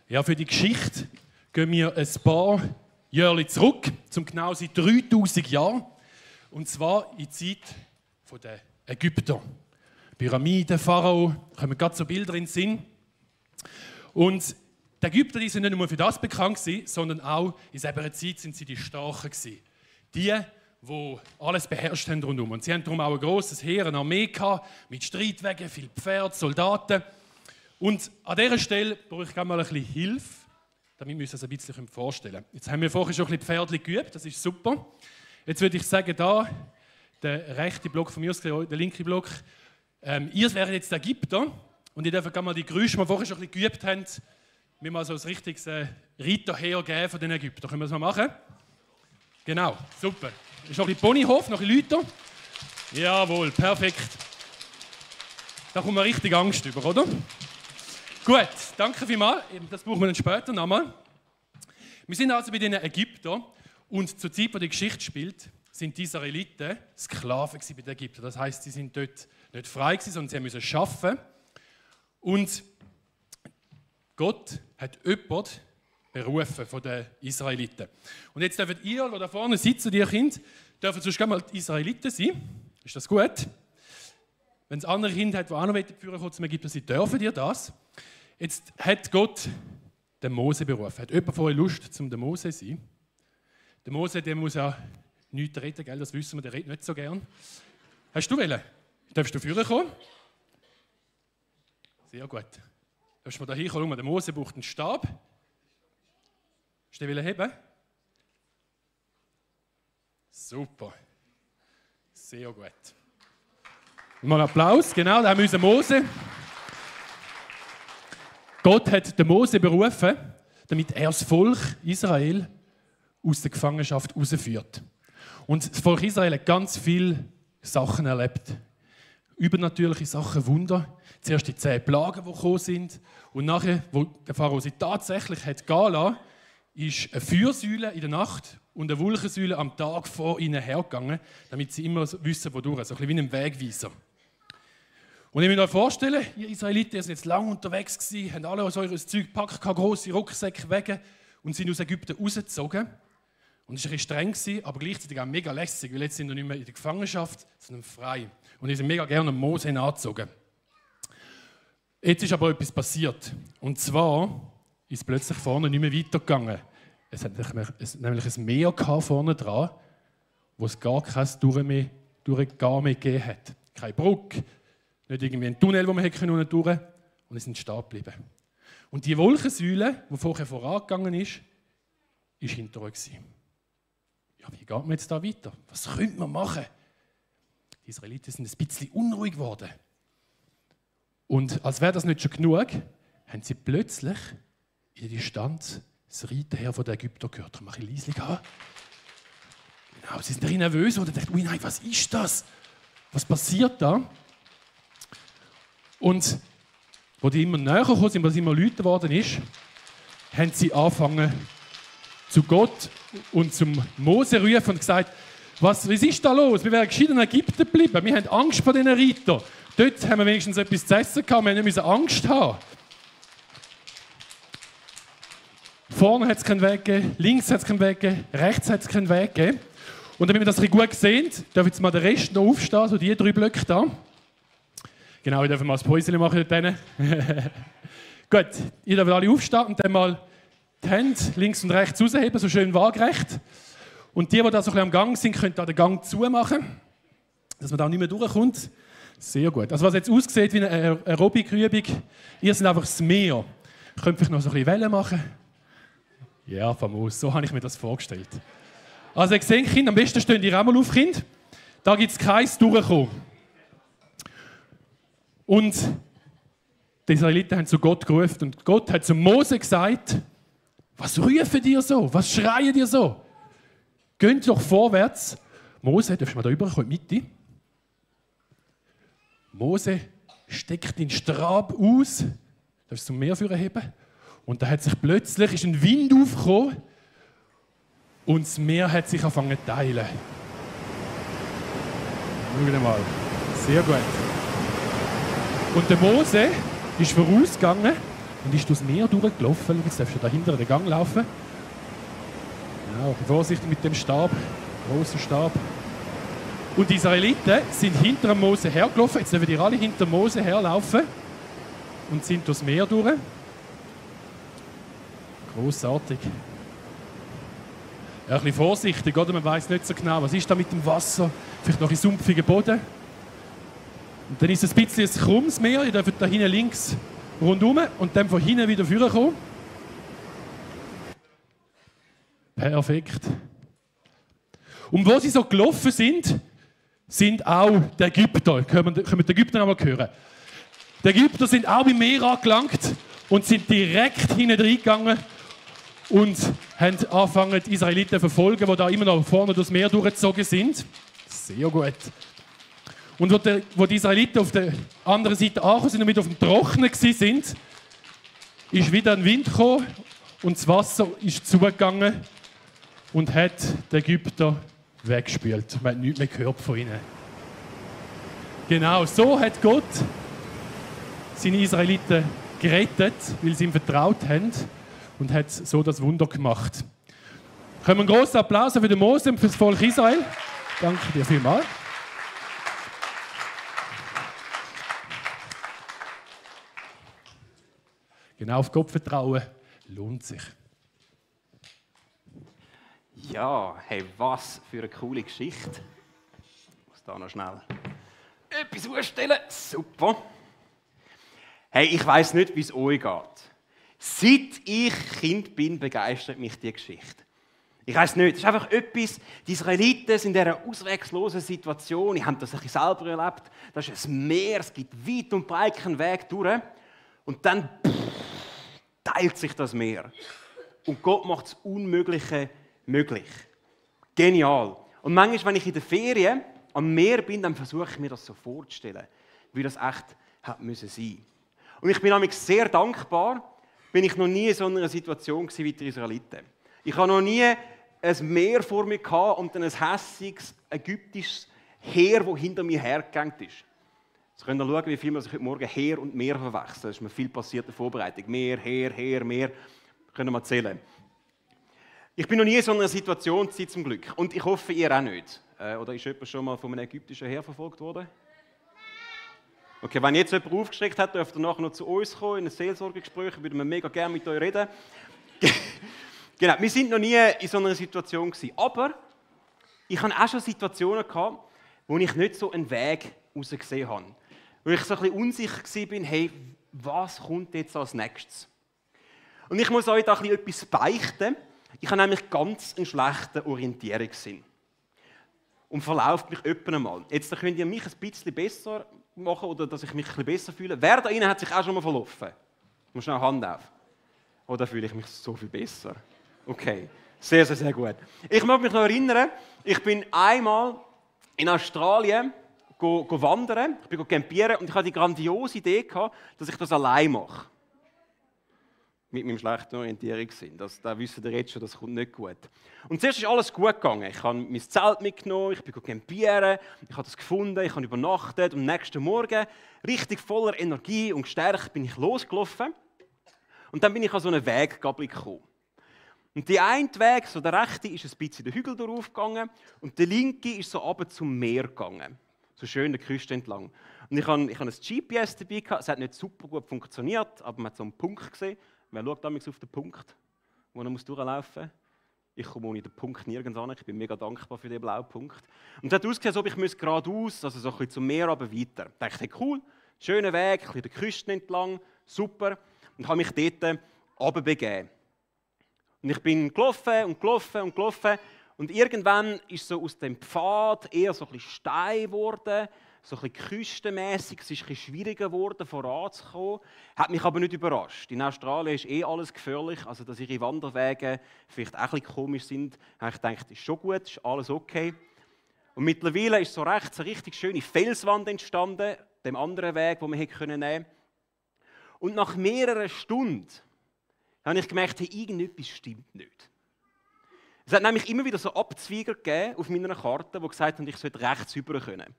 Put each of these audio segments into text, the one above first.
Ja, für die Geschichte gehen wir ein paar Jahre zurück, zum genau seit 3000 Jahren. Und zwar in die Zeit der Ägypter. Pyramiden, Pharao, kommen gerade so Bilder in den Sinn. Und die Ägypter, die sind nicht nur für das bekannt gewesen, sondern auch in selber Zeit sind sie die Starken gewesen. Die alles beherrscht haben rundum. Und sie haben darum auch ein grosses Heer, eine Armee gehabt, mit Streitwagen, viel Pferd, Soldaten. Und an dieser Stelle brauche ich gerne mal ein bisschen Hilfe, damit wir uns das ein bisschen vorstellen können. Jetzt haben wir vorher schon ein bisschen Pferdchen geübt, das ist super. Jetzt würde ich sagen, da, der rechte Block von mir, der linke Block, ihr wäret jetzt der Ägypter und ihr dürft gerne mal die Geräusche, die wir vorher schon ein bisschen geübt haben, mir mal so ein richtiges Reiterheer geben von den Ägyptern. Können wir das mal machen? Genau, super. Ist noch ein bisschen Ponyhof, noch ein bisschen Leute. Jawohl, perfekt. Da kommt man richtig Angst über, oder? Gut, danke vielmals. Das brauchen wir dann später nochmal. Wir sind also bei den Ägyptern und zur Zeit, wo die Geschichte spielt, sind die Israeliten Sklaven bei den Ägyptern. Das heisst, sie sind dort nicht frei gewesen, sondern sie mussten arbeiten. Und Gott hat jemanden berufen von den Israeliten. Und jetzt dürft ihr, die da vorne sitzen, die Kinder, dürfen sonst gerne mal die Israeliten sein. Ist das gut? Wenn es andere Kinder hat, die auch noch führen kommen zum Ägypter, sie dürfen dir das. Jetzt hat Gott den Mose berufen. Hat jemand von euch Lust, zum den Mose zu sein? Der Mose, der muss ja nichts reden, gell? Das wissen wir, der redet nicht so gern. Hast du wollen? Darfst du führen kommen? Sehr gut. Darfst du mal hier kommen? Der Mose braucht einen Stab. Hast du den heben? Super. Sehr gut. Mal einen Applaus. Genau, da haben wir unseren Mose. Gott hat den Mose berufen, damit er das Volk Israel aus der Gefangenschaft herausführt. Und das Volk Israel hat ganz viele Sachen erlebt. Übernatürliche Sachen, Wunder. Zuerst die 10 Plagen, die gekommen sind. Und nachher, wo der Pharao sie tatsächlich hat gehen lassen, ist eine Feuersäule in der Nacht und eine Wolkensäule am Tag vor ihnen hergegangen, damit sie immer wissen, wodurch. So ein bisschen wie ein Wegweiser. Und ich muss mir vorstellen, ihr Israeliten, ihr seid jetzt lange unterwegs gewesen, habt alle so euer Zeug gepackt, grosse Rucksäcke weg und sind aus Ägypten rausgezogen. Und es war ein bisschen streng gewesen, aber gleichzeitig auch mega lässig, weil jetzt sind wir nicht mehr in der Gefangenschaft, sondern frei. Und ich sind mega gerne Mose angezogen. Jetzt ist aber etwas passiert. Und zwar ist es plötzlich vorne nicht mehr weitergegangen. Es hat nämlich ein Meer vorne dran, wo es gar kein Durchgehen mehr gegeben hat. Keine Brücke, nicht irgendwie ein Tunnel, wo man durch konnte. Und es sind stehen geblieben. Und die Wolkensäule, die vorher vorangegangen ist, war hinter uns. Ja, wie geht man jetzt da weiter? Was könnte man machen? Die Israeliten sind ein bisschen unruhig geworden. Und als wäre das nicht schon genug, haben sie plötzlich in der Distanz das Reiterheer der Ägypter gehört. Mach ich leise an. Genau, sie sind ein bisschen nervös und dachten, ui nein, was ist das? Was passiert da? Und als die immer näher gekommen sind, was immer lauter geworden ist, haben sie angefangen zu Gott und zum Mose rufen und gesagt, was ist da los? Wir wären gescheit in Ägypten geblieben. Wir haben Angst vor diesen Reitern. Dort haben wir wenigstens etwas zu essen gehabt, wir mussten nicht Angst haben. Vorne hat es keinen Weg gegeben, links hat es keinen Weg gegeben, rechts hat es keinen Weg gegeben. Und damit wir das ein bisschen gut sehen, darf jetzt mal der Rest noch aufstehen, so die 3 Blöcke da. Genau, ich darf mal ein Päuschen machen dort. Gut, ihr dürft alle aufstehen und dann mal die Hände links und rechts rausheben, so schön waagerecht. Und die da so ein bisschen am Gang sind, können da den Gang zumachen, dass man da nicht mehr durchkommt. Sehr gut. Also was jetzt aussieht wie eine Aerobic-Übung, ihr seid einfach das Meer. Könnt vielleicht noch so ein bisschen Wellen machen? Ja, famos. So habe ich mir das vorgestellt. Also ihr seht, Kinder, am besten stehen ihr auch mal auf, Kind. Da gibt es keins Durchkommen. Und die Israeliten haben zu Gott gerufen und Gott hat zu Mose gesagt, was rufen dir so? Was schreien dir so? Geht doch vorwärts. Mose, darfst du mal da rüberkommen, in die Mitte? Mose steckt den Stab aus, darfst du zum Meer heben. Und da hat sich plötzlich ist ein Wind aufgekommen und das Meer hat sich angefangen zu teilen. Schau mal. Sehr gut. Und der Mose ist vorausgegangen und ist durchs Meer durchgelaufen. Jetzt darfst du da hinter den Gang laufen. Genau, vorsichtig mit dem Stab, großen Stab. Und die Israeliten sind hinter dem Mose hergelaufen. Jetzt dürfen die alle hinter dem Mose herlaufen und sind durchs Meer durch. Grossartig. Ja, ein bisschen vorsichtig, oder? Man weiß nicht so genau, was ist da mit dem Wasser. Vielleicht noch ein sumpfiger Boden. Und dann ist es ein bisschen ein krummes Meer. Ihr dürft da hinten links rundherum und dann von hinten wieder vorkommen. Perfekt. Und wo sie so gelaufen sind auch die Ägypter. Können wir die Ägypter noch mal hören? Die Ägypter sind auch beim Meer angelangt und sind direkt hinten reingegangen und haben angefangen, die Israeliten zu verfolgen, die da immer noch vorne durchs Meer durchgezogen sind. Sehr gut. Und wo die Israeliten auf der anderen Seite angekommen sind und mit auf dem Trockenen waren, ist wieder ein Wind gekommen und das Wasser ist zugegangen und hat die Ägypter weggespült. Man hat nichts mehr gehört von ihnen. Genau, so hat Gott seine Israeliten gerettet, weil sie ihm vertraut haben und hat so das Wunder gemacht. Können wir einen grossen Applaus für den Mose und für das Volk Israel? Danke dir vielmals. Genau, auf Gott vertrauen lohnt sich. Ja, hey, was für eine coole Geschichte. Ich muss da noch schnell etwas ausstellen. Super. Hey, ich weiss nicht, wie es euch geht. Seit ich Kind bin, begeistert mich die Geschichte. Ich weiss nicht, es ist einfach etwas, die Israeliten sind in dieser ausweglosen Situation, ich habe das ein bisschen selber erlebt, das ist ein Meer, es gibt weit und breit keinen Weg durch und dann teilt sich das Meer. Und Gott macht das Unmögliche möglich. Genial. Und manchmal, wenn ich in der Ferien am Meer bin, dann versuche ich mir das so vorzustellen, wie das echt hat müssen sein. Und ich bin nämlich sehr dankbar, bin ich noch nie in so einer Situation gewesen wie die Israeliten. Ich habe noch nie ein Meer vor mir gehabt und dann ein hässiges ägyptisches Heer, das hinter mir hergegangen ist. Jetzt könnt ihr schauen, wie viel man sich heute Morgen Heer und Meer verwechselt. Da ist mir viel passiert in der Vorbereitung. Meer, Heer, Meer. Können wir zählen. Ich bin noch nie in so einer Situation zum Glück. Und ich hoffe, ihr auch nicht. Oder ist jemand schon mal von einem ägyptischen Heer verfolgt worden? Okay, wenn jetzt jemand aufgeschreckt hat, dürft ihr nachher noch zu uns kommen, in ein Seelsorgegespräch. Würden wir mega gerne mit euch reden. Genau, wir sind noch nie in so einer Situation gewesen. Aber ich hatte auch schon Situationen gehabt, wo ich nicht so einen Weg rausgesehen habe. Wo ich so ein bisschen unsicher war, hey, was kommt jetzt als nächstes? Und ich muss euch da ein bisschen etwas beichten. Ich habe nämlich ganz einen schlechten Orientierungssinn. Und verlauft mich öppen mal. Jetzt könnt ihr mich ein bisschen besser machen oder dass ich mich ein bisschen besser fühle. Wer da innen hat sich auch schon mal verlaufen? Ich muss schnell Hand auf. Oder fühle ich mich so viel besser? Okay, sehr, sehr, sehr gut. Ich mag mich noch erinnern, ich bin einmal in Australien wandern, ich bin campieren und ich hatte die grandiose Idee gehabt, dass ich das allein mache. Mit meinem schlechten Orientierungssinn. Da wisst ihr jetzt schon, das kommt nicht gut. Und zuerst ist alles gut gegangen. Ich habe mein Zelt mitgenommen, ich bin campieren, ich habe das gefunden, ich habe übernachtet und am nächsten Morgen, richtig voller Energie und gestärkt, bin ich losgelaufen. Und dann bin ich an so eine Weggabelung gekommen. Und der eine Weg, so der rechte, ist ein bisschen den Hügel durchgegangen und der linke ist so runter zum Meer gegangen. So schön der Küste entlang. Und ich habe ein GPS dabei gehabt, es hat nicht super gut funktioniert, aber man hat so einen Punkt gesehen. Wer schaut damals auf den Punkt, wo er durchlaufen muss? Ich komme ohne den Punkt nirgends an. Ich bin mega dankbar für den blauen Punkt. Und es hat ausgesehen, als ob ich geradeaus, also so ein bisschen zum Meer, aber weiter. Ich dachte, cool, schöner Weg, ein bisschen der Küste entlang, super. Und habe mich dort runterbegeben. Und ich bin gelaufen und irgendwann ist so aus dem Pfad eher so ein bisschen Stein geworden, so ein bisschen küstenmässig, es ist ein bisschen schwieriger geworden, voranzukommen. Hat mich aber nicht überrascht. In Australien ist alles gefährlich, also dass ihre Wanderwege vielleicht auch ein bisschen komisch sind, habe ich gedacht, ist schon gut, ist alles okay. Und mittlerweile ist so rechts eine richtig schöne Felswand entstanden, dem anderen Weg, den wir nehmen können. Und nach mehreren Stunden habe ich gemerkt, hey, irgendetwas stimmt nicht. Es hat nämlich immer wieder so Abzweiger gegeben auf meiner Karte, die gesagt haben, ich sollte rechts rüber können.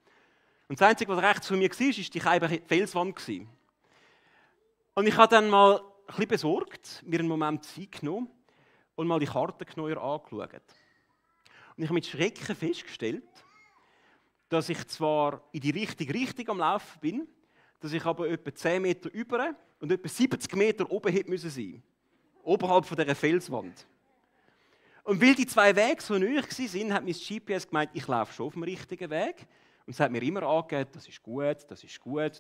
Und das Einzige, was rechts von mir war, war die Felswand. Und ich habe dann mal bisschen besorgt, mir einen Moment Zeit genommen und mal die Karte genauer angeschaut. Und ich habe mit Schrecken festgestellt, dass ich zwar in die richtige Richtung am Laufen bin, dass ich aber etwa 10 Meter über und etwa 70 Meter oben hätte müssen sein. Oberhalb von dieser Felswand. Und weil die zwei Wege so nahe waren, hat mein GPS gemeint, ich laufe schon auf dem richtigen Weg. Und es hat mir immer angegeben, das ist gut,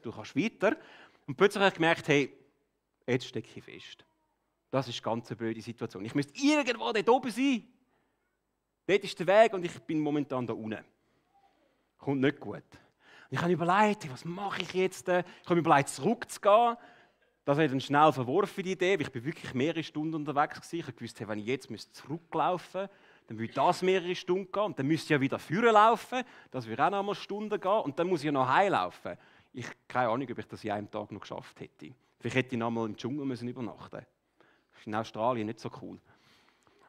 du kannst weiter. Und plötzlich habe ich gemerkt, hey, jetzt stecke ich fest. Das ist eine ganz blöde Situation. Ich müsste irgendwo dort oben sein. Dort ist der Weg und ich bin momentan da unten. Kommt nicht gut. Und ich habe überlegt, was mache ich jetzt? Ich habe mir überlegt, zurückzugehen. Das habe ich dann schnell verworfen, die Idee, weil ich bin wirklich mehrere Stunden unterwegs war. Ich wusste, hey, wenn ich jetzt zurücklaufen müsste, dann würde das mehrere Stunden gehen. Und dann müsste ich ja wieder vorne laufen. Das würde auch noch mal Stunden gehen. Und dann muss ich ja noch heimlaufen. Ich habe keine Ahnung, ob ich das in einem Tag noch geschafft hätte. Vielleicht hätte ich noch mal im Dschungel übernachten müssen. Das ist in Australien nicht so cool.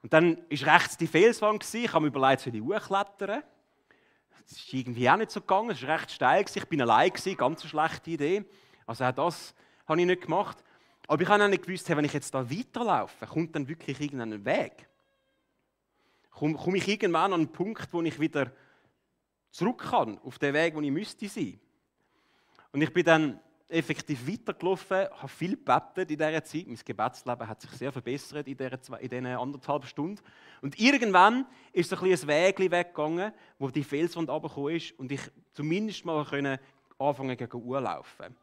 Und dann war rechts die Felswand. Ich habe mir überlegt, soll ich hochklettern? Das ist irgendwie auch nicht so gegangen. Es war recht steil. Ich war allein, ganz eine schlechte Idee. Also auch das habe ich nicht gemacht. Aber ich habe auch nicht gewusst, wenn ich jetzt da weiterlaufe, kommt dann wirklich irgendein Weg? Komme ich irgendwann an einen Punkt, wo ich wieder zurück kann, auf den Weg, wo ich müsste sein? Und ich bin dann effektiv weitergelaufen, habe viel gebetet in dieser Zeit. Mein Gebetsleben hat sich sehr verbessert in diesen 1,5 Stunden. Und irgendwann ist so ein Weg weggegangen, wo die Felswand runtergekommen ist und ich zumindest mal anfangen gegen laufen.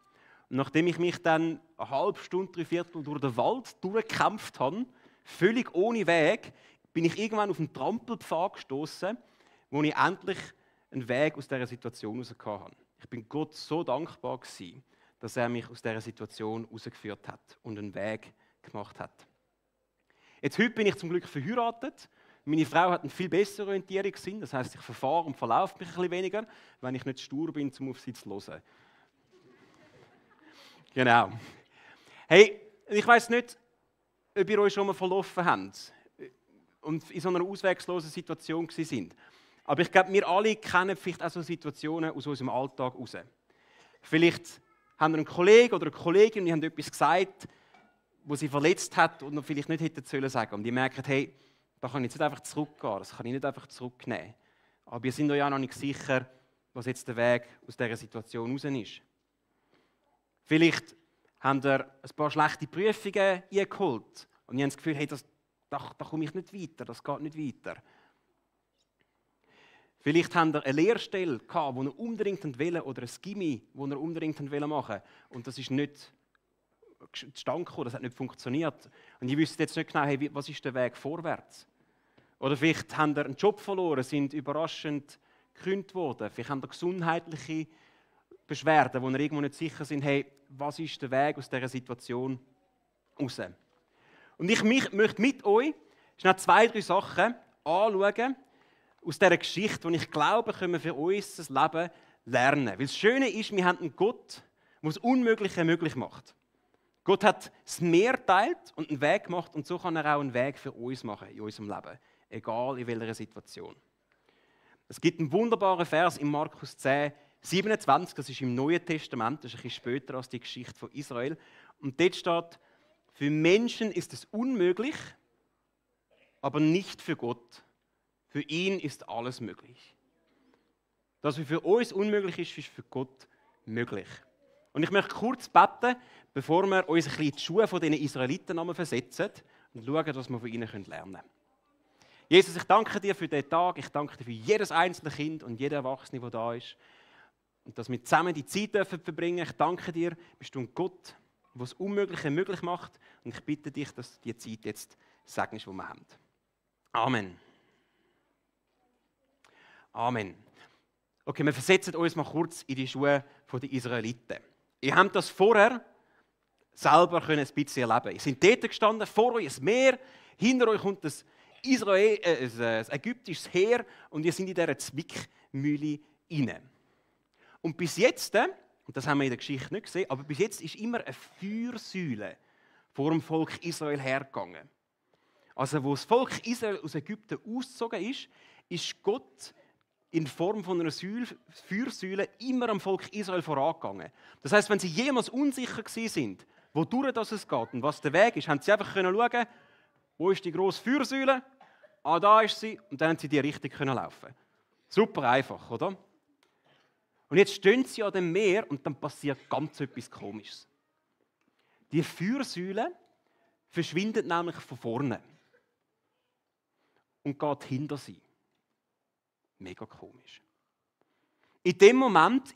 Und nachdem ich mich dann eine halbe Stunde, 3/4 durch den Wald durchgekämpft habe, völlig ohne Weg, bin ich irgendwann auf einen Trampelpfad gestoßen, wo ich endlich einen Weg aus dieser Situation herausgekommen habe. Ich bin Gott so dankbar gewesen, dass er mich aus dieser Situation herausgeführt hat und einen Weg gemacht hat. Jetzt heute bin ich zum Glück verheiratet. Meine Frau hat einen viel besseren Orientierungssinn, das heisst, ich verfahre und verlaufe mich ein bisschen weniger, wenn ich nicht stur bin, um auf sie zu hören. Genau. Hey, ich weiss nicht, ob ihr euch schon mal verlaufen habt und in so einer ausweglosen Situation sind. Aber ich glaube, wir alle kennen vielleicht auch so Situationen aus unserem Alltag heraus. Vielleicht haben wir einen Kollegen oder eine Kollegin und die haben etwas gesagt, was sie verletzt hat und noch vielleicht nicht hätten sollen sagen. Und die merken, hey, da kann ich jetzt nicht einfach zurückgehen, das kann ich nicht einfach zurücknehmen. Aber wir sind euch ja noch nicht sicher, was jetzt der Weg aus dieser Situation raus ist. Vielleicht haben ihr ein paar schlechte Prüfungen eingeholt und ihr habt das Gefühl, hey, da komme ich nicht weiter, das geht nicht weiter. Vielleicht habt ihr eine Lehrstelle gehabt, die ihr unbedingt wollt, oder ein Gymi, das ihr unbedingt machen wollt. Und das ist nicht zustande gekommen, das hat nicht funktioniert. Und ihr wisst jetzt nicht genau, hey, was ist der Weg vorwärts? Oder vielleicht habt ihr einen Job verloren, sind überraschend gekündigt worden. Vielleicht habt ihr gesundheitliche Beschwerden, wo ihr irgendwo nicht sicher sind, hey, was ist der Weg aus dieser Situation raus? Und ich möchte mit euch schnell 2, 3 Sachen anschauen, aus dieser Geschichte, die ich glaube, können wir für unser Leben lernen. Weil das Schöne ist, wir haben einen Gott, der das Unmögliche möglich macht. Gott hat das Meer geteilt und einen Weg gemacht und so kann er auch einen Weg für uns machen in unserem Leben. Egal in welcher Situation. Es gibt einen wunderbaren Vers in Markus 10, 27, das ist im Neuen Testament, das ist ein bisschen später als die Geschichte von Israel. Und dort steht, für Menschen ist es unmöglich, aber nicht für Gott. Für ihn ist alles möglich. Das, was für uns unmöglich ist, ist für Gott möglich. Und ich möchte kurz beten, bevor wir uns ein bisschen in die Schuhe von diesen Israeliten versetzen und schauen, was wir von ihnen lernen können. Jesus, ich danke dir für diesen Tag, ich danke dir für jedes einzelne Kind und jeden Erwachsene, der da ist. Und dass wir zusammen die Zeit verbringen dürfen. Ich danke dir, bist du ein Gott, der das Unmögliche möglich macht. Und ich bitte dich, dass du die Zeit jetzt segnest, die wir haben. Amen. Amen. Okay, wir versetzen uns mal kurz in die Schuhe der Israeliten. Ihr habt das vorher selber ein bisschen erleben. Ihr seid dort gestanden, vor euch ein Meer, hinter euch kommt das ägyptisches Heer und ihr seid in dieser Zwickmühle rein. Und bis jetzt, und das haben wir in der Geschichte nicht gesehen, aber bis jetzt ist immer eine Feuersäule vor dem Volk Israel hergegangen. Also, wo das Volk Israel aus Ägypten ausgezogen ist, ist Gott in Form von einer Feuersäule immer am Volk Israel vorangegangen. Das heißt, wenn sie jemals unsicher waren, wodurch das es geht und was der Weg ist, haben sie einfach schauen, wo ist die grosse Feuersäule? Ah, da ist sie. Und dann haben sie die Richtung laufen. Super einfach, oder? Und jetzt stehen sie an dem Meer und dann passiert ganz etwas Komisches. Die Feuersäule verschwindet nämlich von vorne und geht hinter sie. Mega komisch. In dem Moment,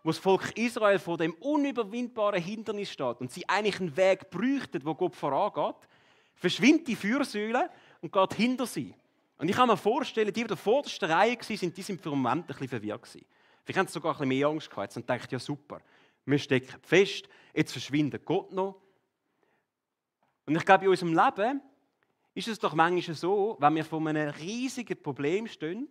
wo das Volk Israel vor dem unüberwindbaren Hindernis steht und sie eigentlich einen Weg bräuchten, wo Gott vorangeht, verschwindet die Feuersäule und geht hinter sie. Und ich kann mir vorstellen, die in der vordersten Reihe waren, die sind für einen Moment ein bisschen verwirrt gewesen. Vielleicht haben sie sogar ein bisschen mehr Angst gehabt und dachten, ja super, wir stecken fest, jetzt verschwindet Gott noch. Und ich glaube, in unserem Leben ist es doch manchmal so, wenn wir vor einem riesigen Problem stehen,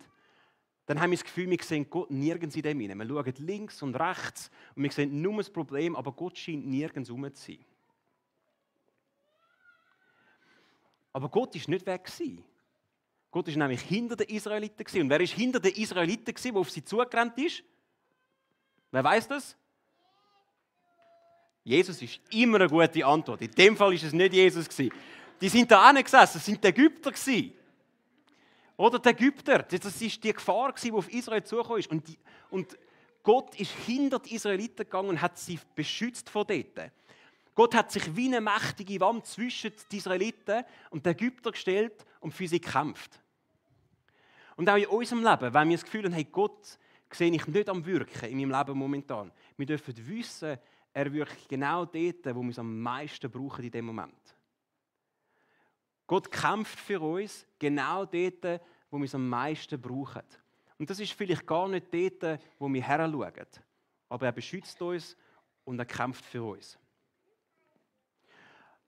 dann haben wir das Gefühl, wir sehen Gott nirgends in dem hinein. Wir schauen links und rechts und wir sehen nur das Problem, aber Gott scheint nirgends herum zu sein. Aber Gott war nicht weg. Gott war nämlich hinter den Israeliten. Und wer war hinter den Israeliten, der auf sie zugerannt ist? Wer weiß das? Jesus ist immer eine gute Antwort. In dem Fall war es nicht Jesus. Die sind da hingesessen, das sind die Ägypter. Oder die Ägypter, das war die Gefahr, die auf Israel zugekommen ist. Und Gott ist hinter die Israeliten gegangen und hat sie beschützt von dort. Gott hat sich wie eine mächtige Wand zwischen die Israeliten und die Ägypter gestellt und für sie gekämpft. Und auch in unserem Leben, wenn wir das Gefühl haben, hey, Gott sehe ich nicht am Wirken in meinem Leben momentan. Wir dürfen wissen, er wirkt genau dort, wo wir es am meisten brauchen in dem Moment. Gott kämpft für uns genau dort, wo wir es am meisten brauchen. Und das ist vielleicht gar nicht dort, wo wir heranschauen. Aber er beschützt uns und er kämpft für uns.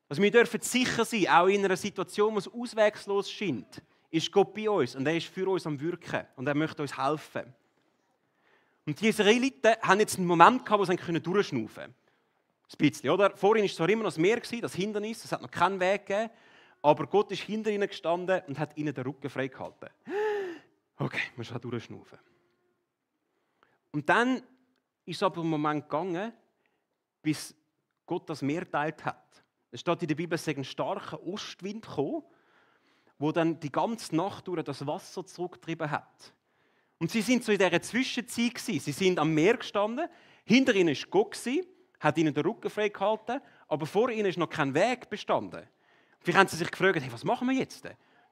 Also wir dürfen sicher sein, auch in einer Situation, wo es auswegslos scheint, ist Gott bei uns und er ist für uns am Wirken und er möchte uns helfen. Und die Israeliten haben jetzt einen Moment gehabt, wo sie durchschnaufen konnten. Ein bisschen, oder? Vorhin war es zwar immer noch das Meer, das Hindernis, es hat noch keinen Weg gegeben, aber Gott ist hinter ihnen gestanden und hat ihnen den Rücken freigehalten. Okay, man muss durchschnaufen. Und dann ist es aber einen Moment gegangen, bis Gott das Meer geteilt hat. Es steht in der Bibel, es sei ein starker Ostwind gekommen, der dann die ganze Nacht durch das Wasser zurückgetrieben hat. Und sie sind so in dieser Zwischenzeit gewesen. Sie sind am Meer gestanden, hinter ihnen war Gott, hat ihnen den Rücken freigehalten, aber vor ihnen ist noch kein Weg bestanden. Vielleicht haben sie sich gefragt, hey, was machen wir jetzt?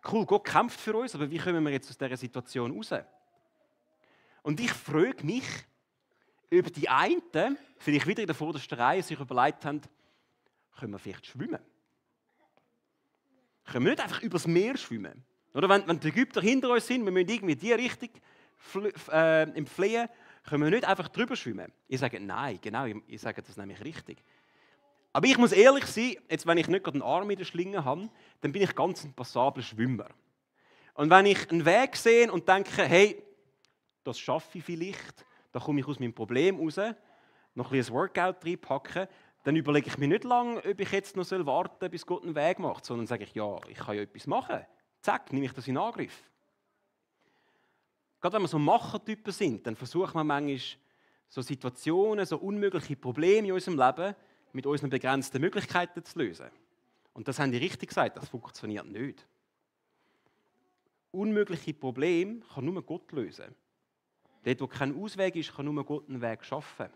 Cool, Gott kämpft für uns, aber wie kommen wir jetzt aus dieser Situation raus? Und ich frage mich, ob die einen, vielleicht wieder in der vordersten Reihe, sich überlegt haben, können wir vielleicht schwimmen? Können wir nicht einfach übers Meer schwimmen? Oder wenn die Ägypter hinter uns sind, wir müssen irgendwie die Richtung fliehen, können wir nicht einfach drüber schwimmen? Ich sage, nein, genau, ich sage das nämlich richtig. Aber ich muss ehrlich sein, jetzt, wenn ich nicht gerade einen Arm in der Schlinge habe, dann bin ich ganz ein passabler Schwimmer. Und wenn ich einen Weg sehe und denke, hey, das schaffe ich vielleicht, da komme ich aus meinem Problem raus, noch ein bisschen ein Workout reinpacken, dann überlege ich mir nicht lange, ob ich jetzt noch warten soll, bis Gott einen Weg macht, sondern sage ich, ja, ich kann ja etwas machen. Zack, nehme ich das in Angriff. Gerade wenn wir so Machertypen sind, dann versucht man manchmal so Situationen, so unmögliche Probleme in unserem Leben mit unseren begrenzten Möglichkeiten zu lösen. Und das haben die richtig gesagt, das funktioniert nicht. Unmögliche Probleme kann nur Gott lösen. Dort, wo kein Ausweg ist, kann nur Gott einen Weg schaffen.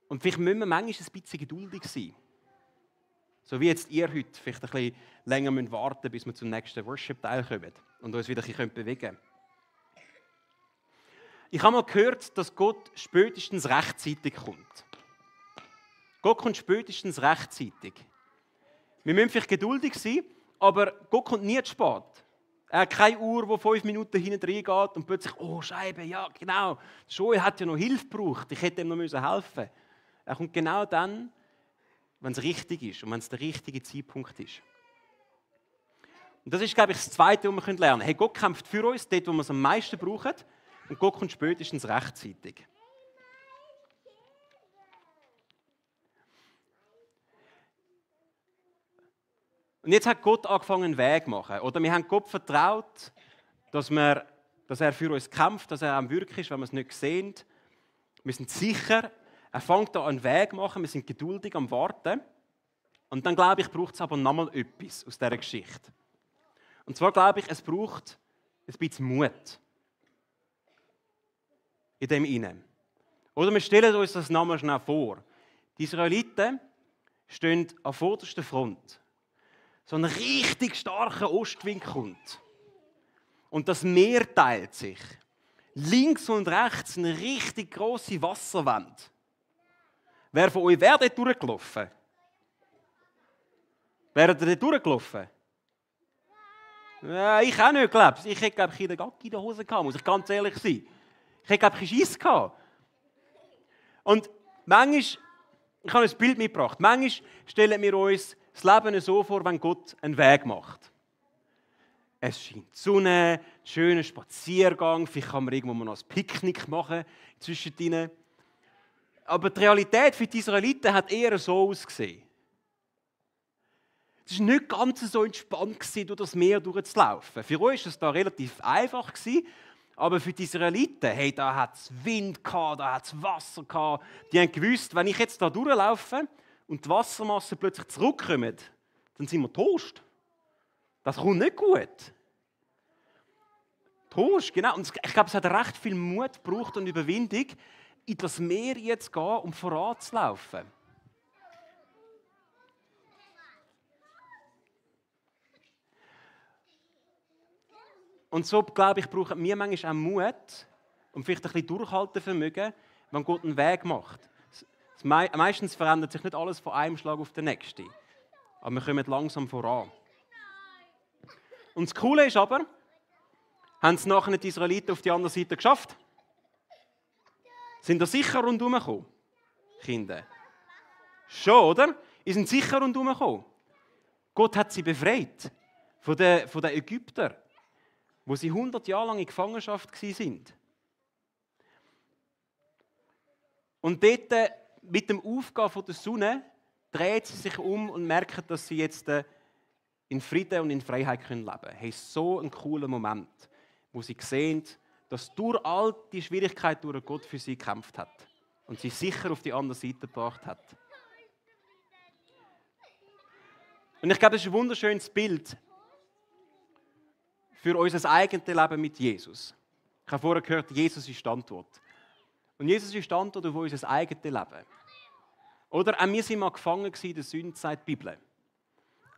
Und vielleicht müssen wir manchmal ein bisschen geduldig sein. So wie jetzt ihr heute vielleicht ein bisschen länger warten müsst, bis wir zum nächsten Worship-Teil kommen und uns wieder ein bisschen bewegen können. Ich habe mal gehört, dass Gott spätestens rechtzeitig kommt. Gott kommt spätestens rechtzeitig. Wir müssen vielleicht geduldig sein, aber Gott kommt nie zu spät. Er hat keine Uhr, die 5 Minuten hinten reingeht und plötzlich, oh Scheibe, ja genau, Joel hat ja noch Hilfe gebraucht, ich hätte ihm noch helfen müssen. Er kommt genau dann, wenn es richtig ist und wenn es der richtige Zeitpunkt ist. Und das ist, glaube ich, das Zweite, was wir lernen können. Hey, Gott kämpft für uns, dort, wo wir es am meisten brauchen, und Gott kommt spätestens rechtzeitig. Und jetzt hat Gott angefangen, einen Weg zu machen. Oder wir haben Gott vertraut, dass er für uns kämpft, dass er am Wirken ist, wenn wir es nicht sehen. Wir sind sicher, Er fängt an einen Weg zu machen, wir sind geduldig am Warten. Und dann glaube ich, braucht es aber nochmal etwas aus dieser Geschichte. Und zwar glaube ich, es braucht ein bisschen Mut. In dem Innen. Oder wir stellen uns das nochmal schnell vor. Die Israeliten stehen an vorderster Front. So ein richtig starker Ostwind kommt. Und das Meer teilt sich. Links und rechts eine richtig grosse Wasserwand. Wer von euch wäre dort durchgelaufen? Wäre ihr dort durchgelaufen? Ja, ich auch nicht, glaube ich. Ich hätte, glaube ich, den Gacki in der Hose gehabt, muss ich ganz ehrlich sein. Ich hätte, glaube ich, Schiss gehabt. Und manchmal, ich habe ein Bild mitgebracht, manchmal stellen wir uns das Leben so vor, wenn Gott einen Weg macht. Es scheint die Sonne, ein schöner Spaziergang, vielleicht kann man irgendwo mal noch ein Picknick machen zwischendrin. Aber die Realität für die Israeliten hat eher so ausgesehen. Es war nicht ganz so entspannt, durch das Meer durchzulaufen. Für uns war es da relativ einfach, aber für die Israeliten, hey, da hat es Wind, da hat es Wasser. Die haben gewusst, wenn ich jetzt da durchlaufe und die Wassermassen plötzlich zurückkommen, dann sind wir Toast. Das kommt nicht gut. Toast, genau. Und ich glaube, es hat recht viel Mut gebraucht und Überwindung, in das Meer jetzt zu gehen, um voranzulaufen. Und so, glaube ich, brauchen wir manchmal auch Mut und vielleicht ein bisschen Durchhaltevermögen, wenn Gott einen Weg macht. Meistens verändert sich nicht alles von einem Schlag auf den nächsten. Aber wir kommen langsam voran. Und das Coole ist aber, haben es nachher die Israeliten auf die andere Seite geschafft? Sind da sicher rundherum gekommen? Kinder? Schon, oder? Sie sind sicher rundherum gekommen. Gott hat sie befreit von den Ägyptern, wo sie 100 Jahre lang in Gefangenschaft waren. Und dort, mit dem Aufgehen der Sonne, dreht sie sich um und merken, dass sie jetzt in Frieden und in Freiheit leben können. Hey, so ein cooler Moment, wo sie sehen, dass durch all die Schwierigkeiten durch Gott für sie gekämpft hat und sie sicher auf die andere Seite gebracht hat. Und ich glaube, das ist ein wunderschönes Bild für unser eigenes Leben mit Jesus. Ich habe vorher gehört, Jesus ist die Antwort. Und Jesus ist die Antwort auf unser eigenes Leben. Oder auch wir sind mal gefangen in der Sünde, sagt die Bibel.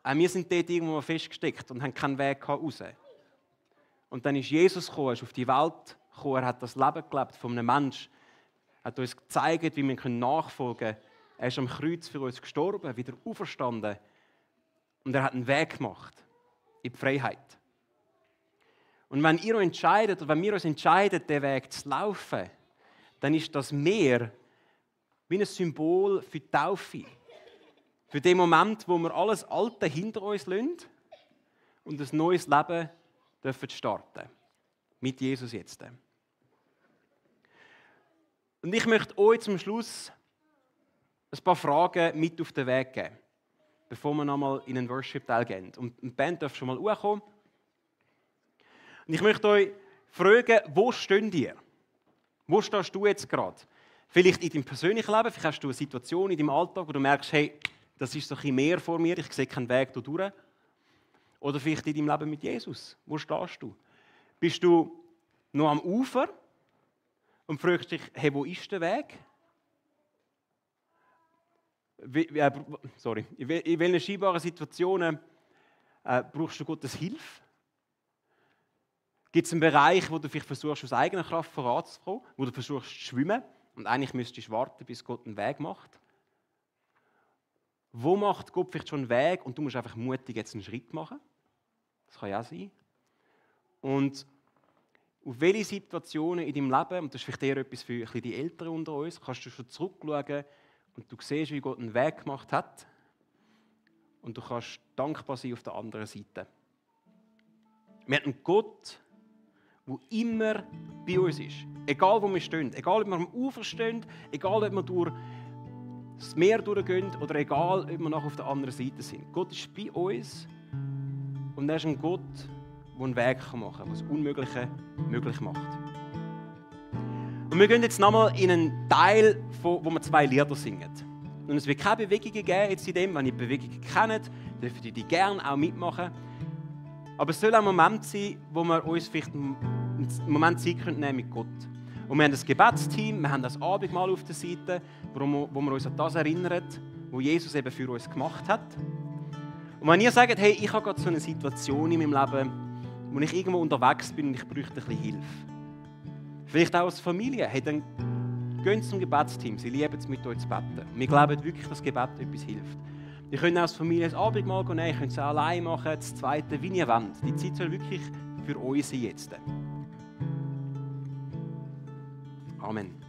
Auch wir sind dort irgendwo festgesteckt und haben keinen Weg raus. Und dann ist Jesus gekommen, er ist auf die Welt gekommen, er hat das Leben gelebt von einem Menschen, hat uns gezeigt, wie wir nachfolgen können. Er ist am Kreuz für uns gestorben, wieder auferstanden. Und er hat einen Weg gemacht in die Freiheit. Und wenn ihr euch entscheidet, oder wenn wir uns entscheiden, den Weg zu laufen, dann ist das Meer wie ein Symbol für die Taufe. Für den Moment, wo wir alles Alte hinter uns lassen und ein neues Leben dürfen starten. Mit Jesus jetzt. Und ich möchte euch zum Schluss ein paar Fragen mit auf den Weg geben, bevor wir nochmal in einen Worship-Teil gehen. Und die Band darf schon mal hochkommen. Und ich möchte euch fragen, wo steht ihr? Wo stehst du jetzt gerade? Vielleicht in deinem persönlichen Leben, vielleicht hast du eine Situation in deinem Alltag, wo du merkst, hey, das ist so ein bisschen mehr vor mir, ich sehe keinen Weg da durch. Oder vielleicht in deinem Leben mit Jesus. Wo stehst du? Bist du noch am Ufer und fragst dich, hey, wo ist der Weg? In welchen scheinbaren Situationen brauchst du Gottes Hilfe? Gibt es einen Bereich, wo du vielleicht versuchst, aus eigener Kraft voranzukommen, wo du versuchst zu schwimmen und eigentlich müsstest du warten, bis Gott einen Weg macht? Wo macht Gott vielleicht schon einen Weg und du musst einfach mutig jetzt einen Schritt machen? Das kann ja auch sein. Und auf welche Situationen in deinem Leben, und das ist vielleicht eher etwas für ein bisschen die Älteren unter uns, kannst du schon zurückschauen und du siehst, wie Gott einen Weg gemacht hat und du kannst dankbar sein auf der anderen Seite. Wir haben einen Gott, der immer bei uns ist. Egal wo wir stehen, egal ob wir am Ufer stehen, egal ob wir durch das Meer durchgehen oder egal ob wir nachher auf der anderen Seite sind. Gott ist bei uns und er ist ein Gott, der einen Weg machen kann, der das Unmögliche möglich macht. Und wir gehen jetzt nochmal in einen Teil, wo wir 2 Lieder singen. Und es wird keine Bewegungen geben jetzt in dem. Wenn ihr die Bewegungen kennt, dürft ihr die gerne auch mitmachen. Aber es soll auch ein Moment sein, wo wir uns vielleicht einen Moment Zeit nehmen mit Gott. Und wir haben das Gebetsteam, wir haben das Abendmahl auf der Seite, wo wir uns an das erinnern, was Jesus eben für uns gemacht hat. Und wenn ihr sagt, hey, ich habe gerade so eine Situation in meinem Leben, wo ich irgendwo unterwegs bin und ich bräuchte ein bisschen Hilfe. Vielleicht auch als Familie, hey, dann geht zum Gebetsteam, sie lieben es, mit euch zu beten. Wir glauben wirklich, dass Gebet etwas hilft. Ihr könnt auch als Familie das Abendmahl nehmen, ihr könnt es auch allein machen, das Zweite, wie ihr wollt. Die Zeit soll wirklich für euch sein jetzt. Amen.